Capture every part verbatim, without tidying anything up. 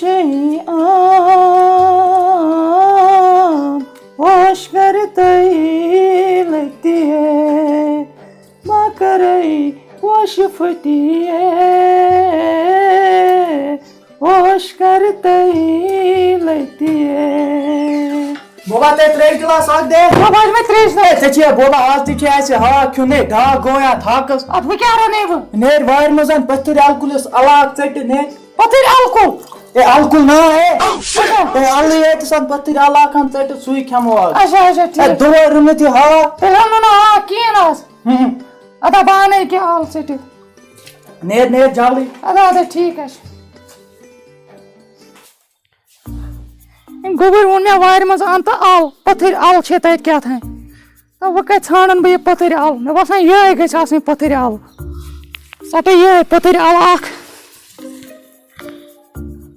شیء عام، ہوش کر تئی لتی ہے، ما کرے ہوش پھٹی ہے، ہوش کر تئی لتی ہے۔ بوبا، تۄہہِ ترٛیش گِلاس اکھ دے۔ بوبا، مےٚ ترٛیش دے۔ ہے، ژےٚ چھےٚ بوبا، آز تہِ چھِ اَسہِ ہاکھ کھیوٚن، ہے، ڈاکھ گوٚو یا تھاکَس۔ اَدٕ وۄنۍ کیٛاہ رَنہٕ بہٕ؟ نیر وارِ منٛز اَن پٔتھٕرۍ اَلہٕ کُلِس علاقہٕ ژٔٹِتھ، نیر۔ پٔتھٕرۍ اَلہٕ کُل؟ اے، اَلہٕ کُل نا، اے۔ اچھا۔ اے، اَلہٕ ییٚتہِ سَن پٔتھٕرۍ علاقہٕ ہَن ژٔٹِتھ، سُے کھٮ۪مو آز۔ اچھا، اچھا، اے، ٹھیٖک۔ دۄہَے رُنِتھ یہِ ہاکھ۔ تیٚلہِ رَنو نہٕ ہاکھ کِہیٖنۍ آز۔ ہُم۔ اَدا بہٕ اَنَے کینٛہہ اَلہٕ ژٔٹِتھ۔ نیر، نیر جلدی۔ اَدا، اَدا، ٹھیٖک حظ چھُ۔ أمۍ گوٚبُر ووٚن مےٚ وارِ منٛز اَن تہٕ اَل، پٔتھٕرۍ اَل چھے تَتہِ کیٛاہ تام۔ تہٕ وۄنۍ کَتہِ ژھانٛڈَن بہٕ یہِ پٔتھٕرۍ اَل؟ مےٚ باسان یِہوٚے گژھِ آسٕنۍ پٔتھٕرۍ اَل۔ ژَٹے یِہوٚے پٔتھٕرۍ اَل اَکھ۔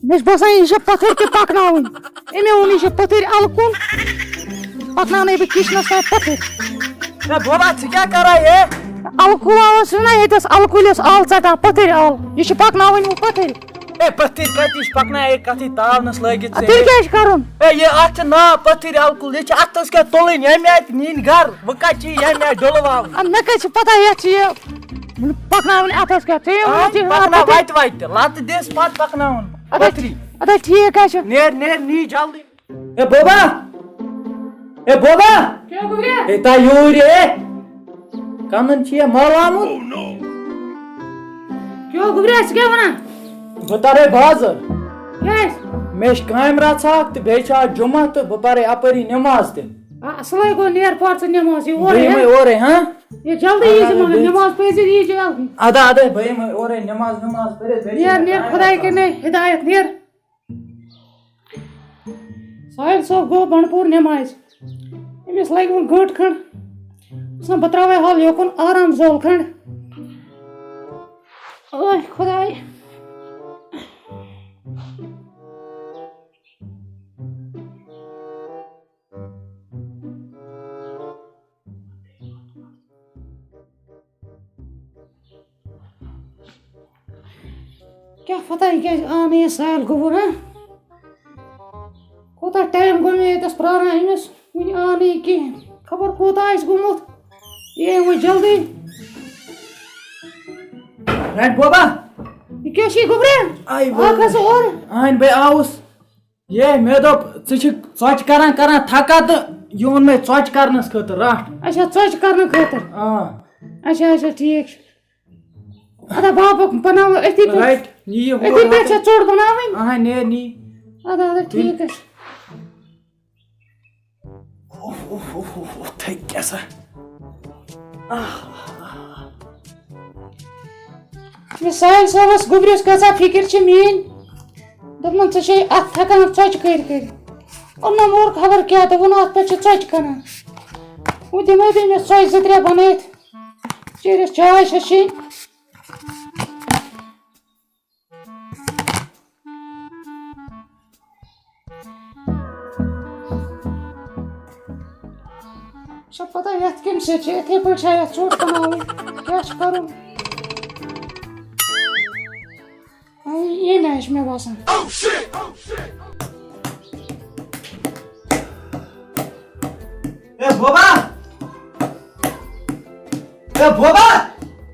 مےٚ چھُ باسان یہِ چھےٚ پٔتھٕرۍ تہِ پَکناوٕنۍ۔ أمۍ ووٚن یہِ چھےٚ پٔتھٕرۍ اَلہٕ کُل، پَکناونَے بہٕ کِچنَس تام پٔتھٕرۍ۔ ہے بوبا، ژٕ کیٛاہ کَران یے؟ اَلہٕ کُل آوَس چھُنہ ییٚتٮ۪س اَلہٕ کُلِس اَل ژَٹان، پٔتھٕرۍ اَل۔ یہِ چھِ پَکناوٕنۍ وۄنۍ پٔتھٕرۍ۔ اے، پٔتھٕرۍ کَتہِ چھِ پَکناوٕنۍ؟ اے، کَتھٕے تاونَس لٲگِتھ ژےٚ۔ تیٚلہِ کیٛاہ چھِ کَرُن؟ اے، یہِ اَتھ چھِ ناو پٔتھٕرۍ اَلہٕ کُل، یہِ چھِ اَتھَس کیٛاہ تُلٕنۍ ییٚمہِ آیہِ تہٕ نِنۍ گَرٕ۔ وۄنۍ کَتہِ چھِ یہِ ییٚمہِ آیہِ ڈُلہٕ وَوٕنۍ؟ اَدٕ مےٚ کَتہِ چھِ پَتہ یَتھ چھِ یہِ پَکناوٕنۍ اَتھَس کیٛاہ؟ ژےٚ یہِ آ، ووٚنُتھ یہِ پَکناو پٔتھٕرۍ۔ وَتہِ وَتہِ تہِ، لَتہٕ دِس پَتہٕ پَکناوُن اَدٕ پٔتھٕرۍ۔ اَدٕ ٹھیٖک حظ چھُ۔ نیر، نیر، نی جلدی۔ اے بوبا! اے بوبا! کیٛاہ گوٚو رے؟ اے تا یوٗرۍ اے! کَنَن چھِ یہِ مَل آمُت۔ کیٛاہ گوٚو رے؟ ژٕ کیٛاہ وَنان؟ بہٕ تَرَے بازر۔ کیٛازِ؟ مےٚ چھِ کامہِ رَژھ اَکھ تہٕ بیٚیہِ چھِ آز جُمعہ تہٕ بہٕ پَرَے اَپٲری نٮ۪ماز تہِ۔ آ، اَصلَے گوٚو، نیر پَر ژٕ نٮ۪ماز، یہِ بہٕ اورَے، یِمَے ہا؟ اورَے، ہا؟ یہِ جلدی اَدٕ یی ژٕ اَدٕ مگر، بیٚیہِ نٮ۪ماز پٔرۍزِ یی جلدی۔ اَدٕ اَدٕ بہٕ یِمَے اورَے نٮ۪ماز وٮ۪ماز پٔرِتھ، بیٚیہِ چھِ نیر، مےٚ نیر، کامہِ خۄداے رَژھ اَکھ۔ کَرِ نے ہدایت، نیر۔ ساحل صٲب گوٚو بنڈپوٗر نٮ۪مازِ۔ أمِس لَگہِ وۄنۍ گٲنٛٹہٕ کھنٛڈ۔ دَپان، بہٕ ترٛاوَے حال یوکُن آرام زول کھنٛڈ۔ اوے خۄداے۔ کیٛاہ پتہ یہِ کیٛازِ آو نہٕ یہِ ساحل گوٚبُر، ہا؟ کوٗتاہ ٹایم گوٚو مےٚ ییٚتٮ۪س پرٛاران أمِس، وُنہِ آو نہٕ یہِ کِہیٖنۍ۔ خبر کوٗتاہ آسہِ گوٚمُت، یہِ یِیہِ وۄنۍ جلدی۔ رَٹھ بوبا۔ یہِ کیٛاہ چھُے گوٚبرا؟ آے اَکھ وٲے۔ ہسا اورٕ۔ اَہَن بے آوُس۔ یے، مےٚ دوٚپ، ژٕ چھِکھ ژۄچہِ کران کران تھکان تہٕ یہِ اوٚن مےٚ ژۄچہِ کرنَس خٲطرٕ، رَٹھ۔ اچھا، ژۄچہِ کرنہٕ خٲطرٕ؟ آ۔ اچھا، اچھا، ٹھیٖک چھُ۔ اَدا بابا بَناوو أتھی پٮ۪ٹھ۔ رَٹھ، یہِ یہِ أتھی ہور پٮ۪ٹھ چھا آو۔ ژوٚٹ بَناوٕنۍ؟ اَہَن، نیر نی۔ اَدا، اَدا، ٹھیٖک حظ چھُ۔ اوف، اوف، اوف، اوف، اوف، تھٔکۍ کیٛاہ سا۔ آہ۔ مےٚ ساحل صٲبَس گوٚبرِس کۭژاہ فِکِر چھِ میٛٲنۍ۔ دوٚپمَن، "ژٕ چھے اَتھ تھَکان ژۄچہِ کٔرۍ کٔرۍ۔" اوٚننَم اورٕ خبر کیٛاہ تہٕ ووٚن، "اَتھ پٮ۪ٹھ چھِ ژۄچہِ کٕنان۔" وۄنۍ دِمَے بہٕ أمِس ژۄچہِ زٕ ترٛےٚ بَنٲیِتھ۔ چیٚرِس چاے چھَس چیٚنۍ۔ چھا پتہ یتھ کمہِ سۭتۍ چھِ؟ یِتھے پٲٹھۍ چھا یتھ ژوٚٹ بناوٕنۍ؟ کیٛاہ چھُ کرُن؟ اے، ییٚمہِ آیہِ چھُ مےٚ باسان۔ اے بوبا! اے بوبا!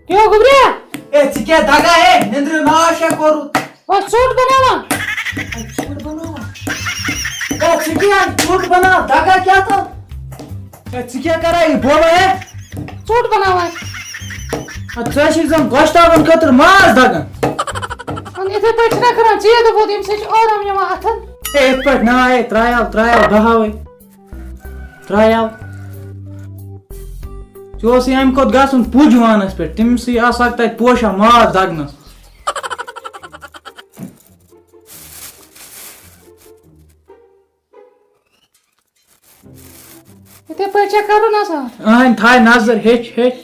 کیٛاہ گوٚو گوٚبریا؟ اے ژٕ کیٛاہ دگا اے؟ نِندرِ ناو چھےٚ کوٚرمُت۔ بس ژوٚٹ بناوان۔ اے ژوٚٹ بناوان؟ اے ژٕ کیٛاہ ژوٚٹ بناوان؟ دگا کیٛاہ تھاو؟ اے ژٕ کیٛاہ کران یہِ بوبا اے؟ ژوٚٹ بناوان۔ اے ژٕ ٲسِکھ زن گۄشتابن خٲطرٕ ماز دگان۔ وۄنۍ یِتھے پٲٹھۍ چھِنہ کران، ژےٚ دوٚپُتھ ییٚمہِ سۭتۍ چھُ آرام یِوان اتھن۔ اے یِتھ پٲٹھۍ نا اے ترٛایال ترٛایال بہاوے۔ ترٛایو۔ ژےٚ اوسُے اَمہِ کھۄتہٕ گژھُن پُج وانَس پٮ۪ٹھ، تٔمِسٕے آسہٕ ہاکھ تَتہِ پوشان ماز دَگنَس۔ یِتھَے پٲٹھۍ چھا کَرُن آسان؟ اَہَن تھاے نظر، ہیٚچھ، ہیٚچھ۔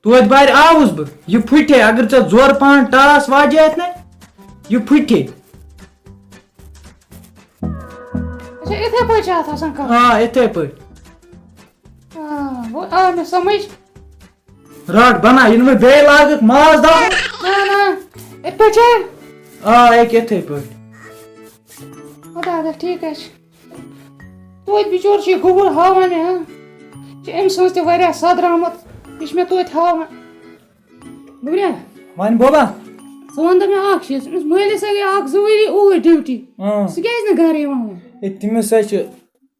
توتہِ بارِ آوُس بہٕ۔ یہِ پھُٹے، اگر ژےٚ زورٕ پہن ٹاس واجہِ اَتھ نَے، یہِ پھُٹے۔ اچھا، یِتھَے پٲٹھۍ چھِ اَتھ آسان کَرُن؟ آ، یِتھَے پٲٹھۍ۔ آ، وۄنۍ آو مےٚ سَمٕجھ۔ رَٹ بَنا، یِنہٕ وۄنۍ بیٚیہِ لاگَکھ ماز دَگُن۔ نہ، نہ۔ یِتھ پٲٹھۍ چھا؟ آ، ییٚکہِ یِتھَے پٲٹھۍ۔ اَدٕ، اَدٕ، ٹھیٖک حظ چھُ۔ توتہِ بِچور چھُ یہِ گوٚبُر ہاوان مےٚ، ہاں؟ چھِ أمۍ سٕنٛز تہِ واریاہ صدر آمُت، یہِ چھُ مےٚ توتہِ ہاوان۔ گوٚبریا، وۄنۍ بوبا۔ ژٕ وَن تہٕ مےٚ اَکھ چیٖز، أمِس مٲلِس ہا گٔے اَکھ زٕ ؤری اوٗرۍ ڈیوٹی۔ اۭں۔ سُہ کیٛازِ نہٕ گَرٕ یِوان وۄنۍ؟ ہے، تٔمِس ہا چھِ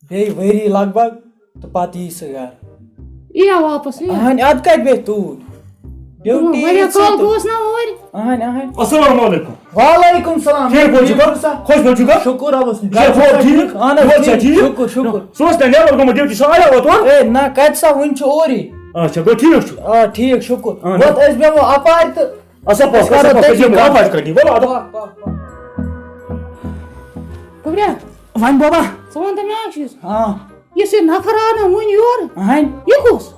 بیٚیہِ ؤری لگ بگ تہٕ پتہٕ یی سُہ گرٕ۔ یی ہا واپس، یی ہا۔ اہن، ادٕ کتہِ بیٚہہِ توٗرۍ؟ ڈیوٹی واریاہ ییٚتہِ کال سۭتۍ۔ گوس نا اوٗرۍ۔ اہن، اہن۔ السلام علیکم۔ وعلیکم السلام۔ ٹھیٖک پٲٹھۍ چھُکھا؟ ٹھیٖک چھُکھا؟ خۄش پٲٹھۍ چھُکھا؟ شُکُر رۄبس کُن۔ ٹھیٖک پٲٹھۍ چھُکھا؟ اہن حظ، ٹھیٖک۔ شُکُر، شُکُر۔ سُہ اوس تۄہہِ نٮ۪بر گوٚمُت ڈیوٹی، سُہ آیاوا تورٕ؟ اے، نہ، کتہِ سا، وُنہِ چھُ اورٕے۔ اچھا، گوٚو ٹھیٖک چھُ۔ آ، ٹھیٖک، شُکُر۔ اہن حظ۔ وۄتھ، أسۍ بیٚہمو اپارِ تہٕ اچھا، پَکھ، أسۍ اچھا، کَرو پَکھ، أسۍ تٔتی بیٚہمو کَتھ۔ اَپٲرۍ کَنہِ۔ وَلہٕ، اَدٕ۔ پَکھ، پَکھ، پَکھ۔ گوٚبریا۔ وۄنۍ بابا۔ ژٕ وَن تہٕ مےٚ اَکھ چیٖز۔ ہاں۔ یُس یہِ نفر آو نہ وُنہِ یور، اَہَن۔ یہِ کُس؟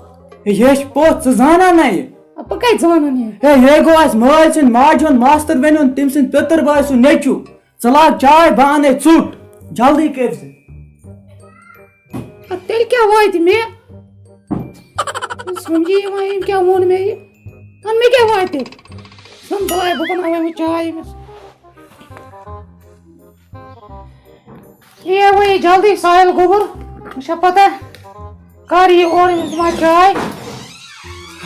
ہے، یہِ چھِ پوٚژھ، ژٕ زانان نہ یہِ؟ اَدٕ بہٕ کَتہِ زانان یہِ؟ ہے، یہِ گوٚو اَسہِ مٲلۍ سٕنٛدِ ماجہِ ہُنٛد ماستٕر بیٚنہِ ہُنٛد، تٔمۍ سٕنٛدِ پِتٕر بایہِ سُنٛد نیٚچوٗ۔ ژٕ لاگ چاے، بہٕ اَنَے ژوٚٹ۔ جلدی کٔرۍ زِ۔ اَدٕ تیٚلہِ کیٛاہ واتہِ مےٚ؟ سمجھی یِوان، أمۍ کیٛاہ ووٚن مےٚ یہِ؟ وَن مےٚ کیٛاہ واتہِ؟ زَن بَلاے بہٕ بَناوَے وۄنۍ چاے أمِس۔ یہِ وۄنۍ یہِ جلدی ساحل گوٚبُر، وۄنۍ چھا پَتہ کَر یہِ اورٕ أمِس دِمہٕ ہا چاے؟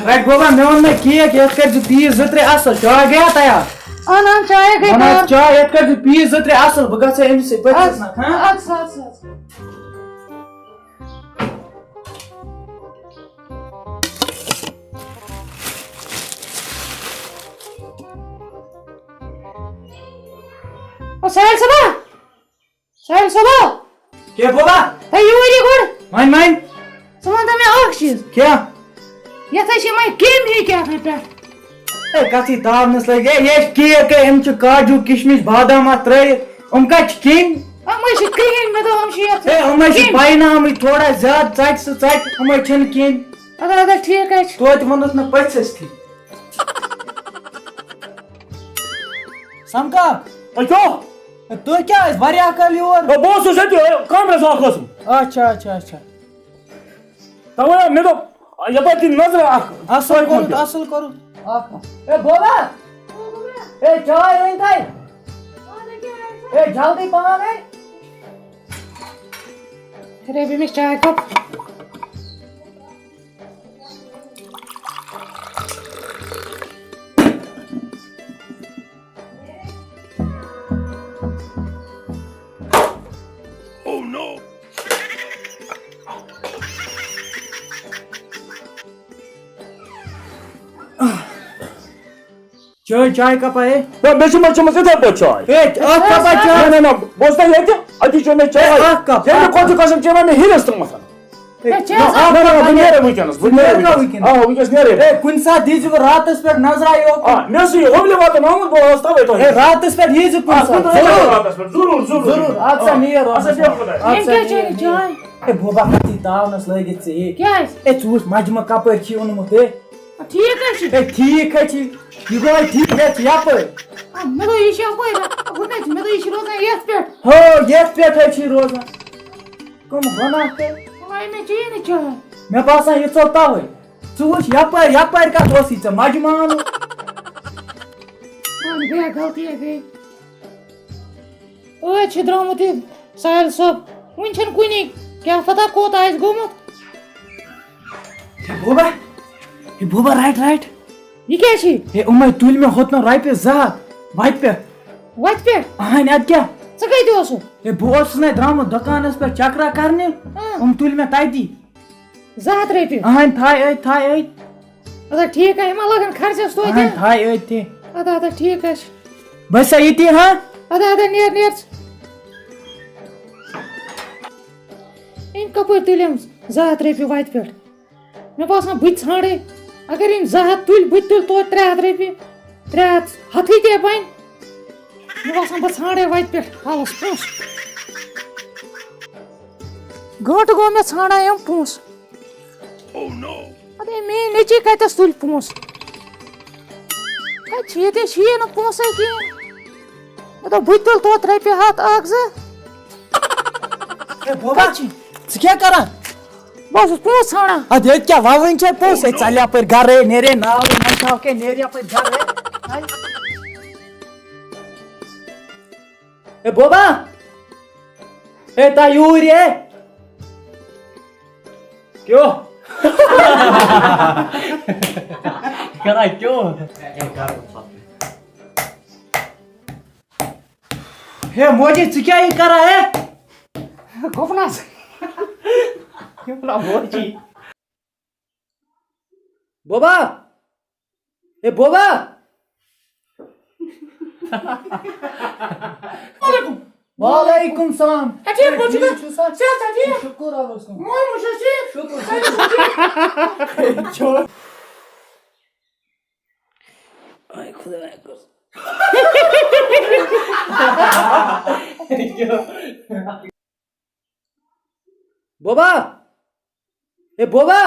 رَٹھ بابا، مےٚ ووٚن نہ کیک، یَتھ کٔرۍ زِ پیٖس زٕ ترٛےٚ اَصٕل، چاے گٔیا تیار؟ اَہَن، اَہَن، چاے گٔے وَن حظ تیار۔ چاے، یَتھ کٔرۍ زِ پیٖس زٕ ترٛےٚ اَصٕل، بہٕ گژھٕ أمِس سۭتۍ پٔژھِس اَدٕ نَکھ، ہاں؟ اَدٕ سا، اَدٕ سا، اَدٕ سا۔ او ساحل صٲبا، ساحل صٲبا۔ کیٛاہ بابا؟ ہے، یور یہِ گۄڈٕ۔ وۄنۍ، وۄنۍ۔ ژٕ وَن تہٕ مےٚ اَکھ چیٖز۔ کیٛاہ؟ یَتھ حظ چھِ یِمَے کیٚمۍ ہِوۍ کیٛاہ تام پٮ۪ٹھ۔ ہے، کَتھٕے تاونَس لٔگۍ۔ ہے، یہِ ہے چھِ کیک، ہے، أمۍ چھِ کاجوٗ، کِشمِش، بادام اَتھ ترٛٲیِتھ۔ یِم کَتہِ چھِ کیٚمۍ؟ یِم حظ چھِ کِہیٖنۍ، مےٚ دوٚپ، یِم چھِ یَتھ ہے، یِم حظ چھِ کیٚمۍ۔ پاینہٕ آمٕتۍ، تھوڑا زیادٕ ژَٹہِ سُہ ژَٹہِ، یِم حظ چھِنہٕ کیٚمۍ۔ اَدٕ، اَدٕ، ٹھیٖک حظ چھُ۔ توتہِ ووٚنُتھ نہٕ پٔژھِس تہِ۔ سَمکھا؟ ہے، کیٛاہ؟ ہے، تُہۍ کیٛاہ ٲسۍ واریاہ کٲلۍ یور؟ ہے، بہٕ اوسُس ییٚتہِ، ہے، کامہِ رَژھا اَکھ ٲسٕم۔ اچھا، اچھا، اچھا۔ تَوَے مےٚ دوٚپ، یَپٲرۍ دِنۍ نظرہ اَکھ۔ اَصٕل کوٚرُتھ، اَصٕل کوٚرُتھ۔ اَکھ۔ ہے، بوبا! ہے، چاے أنۍ تَے؟ ہے، جلدی پَہَن ہے۔ رٔبی مےٚ چاے کپ۔ چٲے، چاے کپا ہے؟ نہ، مےٚ چھِ مےٚ چٔمٕژ یِتھَے پٲٹھۍ چاے۔ ہے، اَکھ کپا چاے۔ نہ، نہ، نہ، بوز تہٕ ییٚتہِ، اَتی چیوٚو مےٚ چاے۔ ہے، اَکھ کپ، ییٚلہِ مےٚ اَکھ کۄنٛزٕ کپ۔ قسم چیٚیہِ مےٚ، مےٚ ہِرِس تامَتھ۔ ہے، نہ، چاے نہ، اَکھ نہ، نہ، کپ بہٕ اَنہِ۔ نیرٕ وٕنکیٚنَس، بہٕ نیرٕ نیرٕ وٕنکیٚنَس۔ وٕنکیٚنَس۔ آ، وٕنکیٚنَس نیرٕ۔ ہے، کُنہِ ساتہٕ دیٖزِ وۄنۍ راتَس پٮ۪ٹھ نظرا یوکُن۔ آ، مےٚ ٲسٕے یہِ ہوبلہِ واتُن آمُت، بہٕ آس تَوَے تۄہہِ۔ ہے، راتَس پٮ۪ٹھ ییٖزِ کُنہِ آ، ساتہٕ۔ کُنہِ دۄہ ضروٗر۔ راتَس پٮ۪ٹھ، ضروٗر، ضروٗر۔ ضروٗر، اَدٕ سا آ، نیر، اَدٕ سا اَدٕ سا بیٚہہ خۄدایَس۔ اَدٕ سا یہِ کیٛازِ چھےٚ نیر۔ نہٕ چاے؟ ہے، بوبا، کَتھٕے تاونَس لٲگِتھ ژےٚ یہِ۔ کیٛازِ؟ ہے، ژٕ وٕچھ مَجمہٕ کَپٲرۍ چھِ اوٚنمُت، ہے۔ آ، ٹھیٖک حظ چھُ۔ ہے، ٹھیٖک حظ چھِ۔ یہِ گوٚو ہے ٹھیٖک، ہے، ژٕ یَپٲرۍ۔ آ، مےٚ دوٚپ، یہِ چھِ یَپٲرۍ۔ آ، ہُہ کَتہِ چھُ؟ مےٚ دوٚپ، یہِ چھِ روزان یَتھ پٮ۪ٹھ۔ ہو، یَتھ پٮ۪ٹھ حظ چھِ یہِ روزان۔ کٕم گۄناہ کٔرۍ؟ وۄنۍ مےٚ چیٚیہِ نہٕ چاے۔ مےٚ باسان، یہِ ژوٚل تَوَے۔ ژٕ وٕچھ، یَپٲرۍ، یَپٲرۍ کَتھ اوسُے ژےٚ مَجمہٕ اَنُن؟ اَہَن، گٔیے غلطی، ہے گٔیے۔ ٲدۍ چھِ درٛامُت یہِ ساحل صٲب، وٕنہِ چھَنہٕ کُنی، کیٛاہ پتہ کوٚت آسہِ گوٚمُت۔ ہے بوبا، ہے بوبا، رَٹھ، رَٹھ۔ یہِ کیٛاہ چھِ؟ ہے، یِمَے تُلۍ مےٚ ہوٚتنَس رۄپیَس زٕ ہَتھ، وَتہِ پٮ۪ٹھ۔ وَتہِ پٮ۪ٹھ؟ اَہَنۍ، اَدٕ کیٛاہ؟ ژٕ کَتہِ اوسُکھ؟ ہے، بہٕ اوسُس نَے درٛامُت دُکانَس پٮ۪ٹھ چَکرا کَرنہِ، اۭں۔ یِم تُلۍ مےٚ تَتی۔ زٕ ہَتھ رۄپیہِ؟ اَہَنۍ، تھایہِ أتھۍ، تھایہِ أتھۍ۔ اَدٕ ٹھیٖک ہے، یِمَن لَگَن خرچَس توتہِ۔ اَہَنۍ، تھایہِ أتھۍ تہِ۔ اَدٕ، اَدٕ ٹھیٖک حظ چھُ۔ بہٕ چھُسا ییٚتی، ہا؟ اَدٕ، اَدٕ نیر، نیر ژٕ۔ أمۍ کَپٲرۍ تُلۍ یِم زٕ ہَتھ رۄپیہِ وَتہِ پٮ۪ٹھ؟ مےٚ باسان، بہٕ تہِ ژھانٛڈے۔ اگر أمۍ زٕ ہَتھ تُلۍ، بہٕ تہِ تُلہٕ توتہِ ترٛےٚ ہَتھ رۄپیہِ۔ ترٛےٚ ہَتھ، ہَتھٕے تہِ بَنہِ۔ مےٚ باسان، بہٕ ژھانٛڈے وَتہِ پٮ۪ٹھ حالَس پونٛسہٕ۔ گٲنٛٹہٕ گوٚو مےٚ ژھانٛڈان یِم پونٛسہٕ۔ اَدٕ میٛٲنۍ نیٚچی کَتٮ۪س تُلۍ پونٛسہٕ؟ کَتہِ چھِ؟ ییٚتہِ چھِیی نہٕ پونٛسَے کِہیٖنۍ۔ مےٚ دوٚپ، بہٕ تہِ تُلہٕ توتہِ رۄپیہِ ہَتھ اَکھ زٕ۔ ہے بوبا، کَتہِ چھِ؟ ژٕ کیٛاہ کَران؟ بہٕ اوسُس پونٛسہٕ ژھانٛڈان۔ اَدٕ ییٚتہِ کیٛاہ وَوٕنۍ چھےٚ پونٛسہٕ؟ ہے، ژَلہِ یَپٲرۍ گَرَے، نیرے ناوٕے، نہ چھَو کینٛہہ، نیرِ یَپٲرۍ گَرَے۔ اے بوبا، اے تا یوٗرۍ اے۔ کیٛاہ؟ کران کیٛاہ؟ ہے موجی، ژٕ کیٛاہ یہِ کران ہے؟ گۄپنس۔ یہِ وَنان موجی۔ بوبا، اے بوبا۔ وعلیکم۔ وعلیکم السلام۔ اے، ٹھیٖک پٲٹھۍ چھُکھا؟ ٹھیٖک چھُ سا؟ صحت چھا ٹھیٖک؟ شُکُر رۄبَس کُن۔ مول موج چھا ٹھیٖک؟ شُکُر۔ سٲری چھا ٹھیٖک؟ اے خۄدایا۔ بوبا، اے بوبا۔